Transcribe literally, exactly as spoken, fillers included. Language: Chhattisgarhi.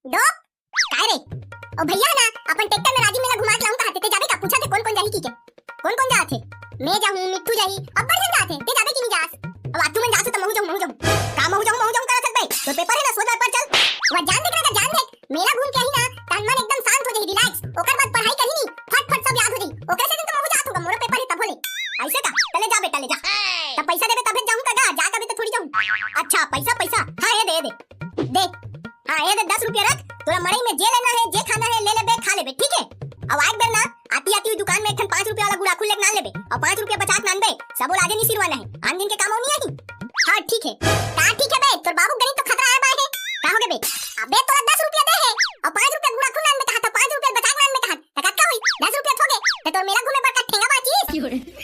दो। काय रे? ओ भैया ना, अपन ट्रैक्टर में राजिम मेला घुमा के लाहूं कहाथे, ते जाबे का? पूछाथे कोन कोन जाही कहिके। कोन कोन जाथे? मैं जाहूं, मिट्ठू जाही, अब्बड़ झन जाथे, ते जाबे कि नहीं जास? अब आतू मन जासो त महू जाहूं, महू जाहूं। का महू जाहूं, महू जाहूं करत हस बे? तोर पेपर हे ना, सोझ वाला पढ़ चल। वहां जान देख ना, जान देख, मेला घूम के आही ना, तन मन एकदम शांत हो जाही, रिलैक्स। ओकर बाद पढ़ाई करही नी, फट फट सब याद हो जाही। ओकर से दिन तो महू जात होगा, मोरो पेपर हे तभो ले। ऐसे का? तले जा बेटा, ले जा। त पैसा देबे तभे जाहूं का गा, जा कबे त थोड़ी जाहूं। अच्छा, पैसा, पैसा? हां, ये दे, ये दे। दे। हां, ये दे, दस रुपया रख। तोला मड़ई में जे लेना हे, जे खाना हे, ले लेबे, खा लेबे, ठीक हे? अब आए बेर ना, आती आती दुकान में एक ठन पांच रुपया वाला गुड़ाखू लेके नान लेबे, अउ पांच रुपया बचा के नानबे, सबो ला आजे नहीं सिरवाना हे, आन दिन के काम नहीं आही। हां, ठीक हे। का ठीक हे बे? तोर बाबू गणित तो खतरा आए बाए हे। का होगे बे? अबे तोला दस रुपया दे हे, अउ पांच रुपया गुड़ाखू नानबे कहा त, पांच रुपया बचा के नानबे कहा त, कतका होई? दस रुपया थोगे, त तोर मेला घूमे बर का ठेंगा बाचिस?